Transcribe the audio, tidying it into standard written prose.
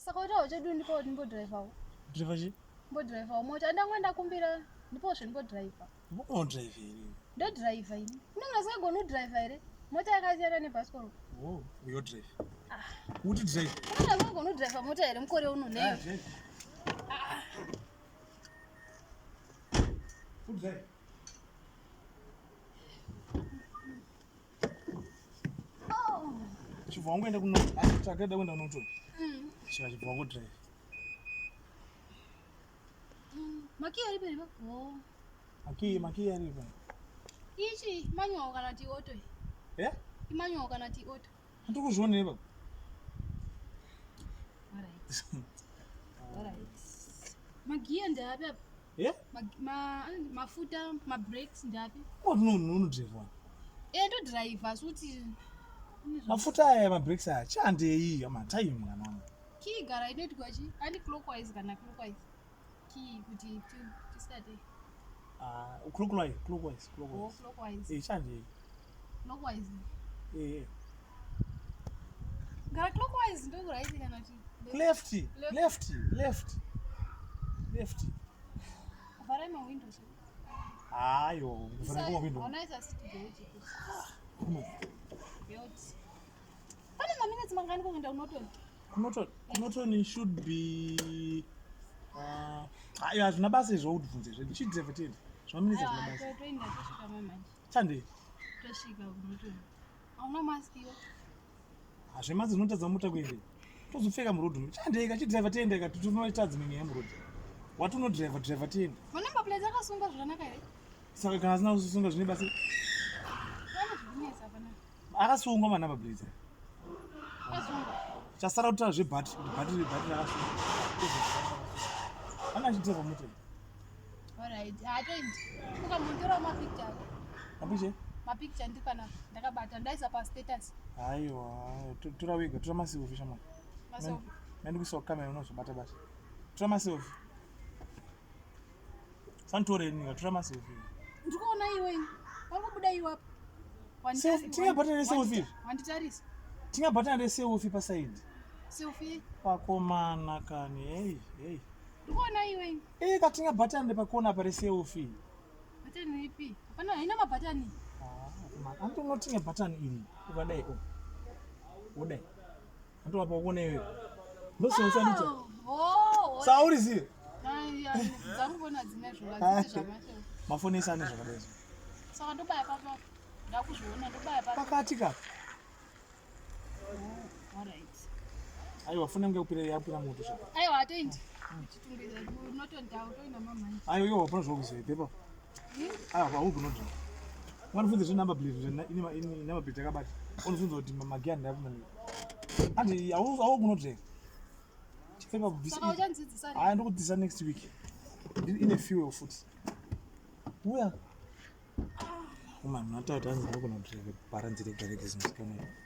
Saka utawo chedu ndipo ndimbodrivawo. Driver chi? Mbodrivawo mota. Ndangwe ndakumbira ndipo zve ndimbodriva. Unodrive here? Ndodriva ini. Unenge usingagoni kudriva here? Mota yakasiyana nebhasikoro. Oh, uyo drive. Ah. Uti drive. Unenge usingagoni kudriva mota here mukore uno neyo? Ah, drive. Ah. Udrive. Oh. Chibva wangoenda kuno, chakaenda kuenda kunoto. Chika chibva wango drive. Makiyi ari pari pa? Oh. Makiyi, makiyi ari pa. Ichi manual kana ti auto? Eh? Imanual kana ti auto? Ndikuzviona ipapo. Alright. Alright. Magiya ndeapi apa? Yeah? Ma, ma, mafuta, ma brakes ndeapi? What no no no drive one. Eh ndo drive asi kuti mafuta aya ma brakes aya chandei ama time mwana wangu. Key gara inoitwa chi? Anti clockwise kana clockwise. Key kuti tistate. Ah, clockwise, clockwise, clockwise. Oh, clockwise. Eh, chandei. Clockwise. Eh. eh. Gara clockwise ndo right kana kuti left, left, left. Left. Vharai ma windows. Hayo, kuvhara ma window. Ona isa seat belt. Belt. Pane ma minutes mangani kuenda kuNorton? KuNorton, kuNorton should be uh, ayo hazvina basa izvo utibvunze zvedu chidrive tiende zvima minutes hazvina basa. Toenda tosvika manje. Chandei? Tosvika kuNorton. Hauna mask iwe. Hazvemazi zvinotadza mota kuenda. Tozopfeka muroad umu. Chandei ka chidriver tiende ka titofamba dzimwe nyaya muroad. Wati unodriver driver tiende. Manumber plates akasungwa zvakanaka here? Saka kana asina kusunga zvine basa. Pane zvikunetsa pana. Akasungwa manumber plates. Akasungwa. Chasara kutaura zvebhatiri kuti bhatiri bhatiri rakasungwa. Ana achidriver mota. Alright, hatoendi. Ukamutora mapicture ako. Mapicture? Mapicture ndiri panapa. Ndakabata ndaisa pa status. Aiwa, tora wega, tora maselfie shamwari. Maselfie. Mandikuisa kukamera unozobata bata. Tora maselfie. Santore ini, tora maselfie. Ndikuona iwe. Pari kubuda iwe apa. Tingabata neselfie. Wanditarisa. Tingabata neselfie pa side. Selfie. Pakomana kani, hey, hey. Ndikuona iwe. Eh, katinga button repakona apa reselfie. Button ipi? Hapana, haina mabhatani. Ah, anti unotinga button iri ukadai o. Wodai. Anti wapa uone iwe. Ndoselfie anditi. Oh, oh. Sauri zive. Ai, ai, dzangu bona dzine zvakadzidzi zvamaselfie. Mafoni ese ane zvakadai izvo. Saka ndobaya papa. Ndakuzviona ndobaya papa. Pakati ka. Oh, alright. Aiwa foni yangu yakupira yakupira moto sha. Aiwa hatoendi. Chitungwiza unotonda utoenda mamanje. Aiwa iwe hapana zvakuziva pepa. Aiwa hauku kunodra. Wanibvunza zve number plate zve ine ine number plate yakabata. Unobvunza kuti magiya ndapi mani. Andi hauku hauku kunodra. Chipfeka kubvisa. Saka uchandidzidzisa. Hayi ndikudzidzisa next week. Ine fuel futi. Uya. Uma mnatata anzi ndakuna drive paranzi rega rega zimusikana.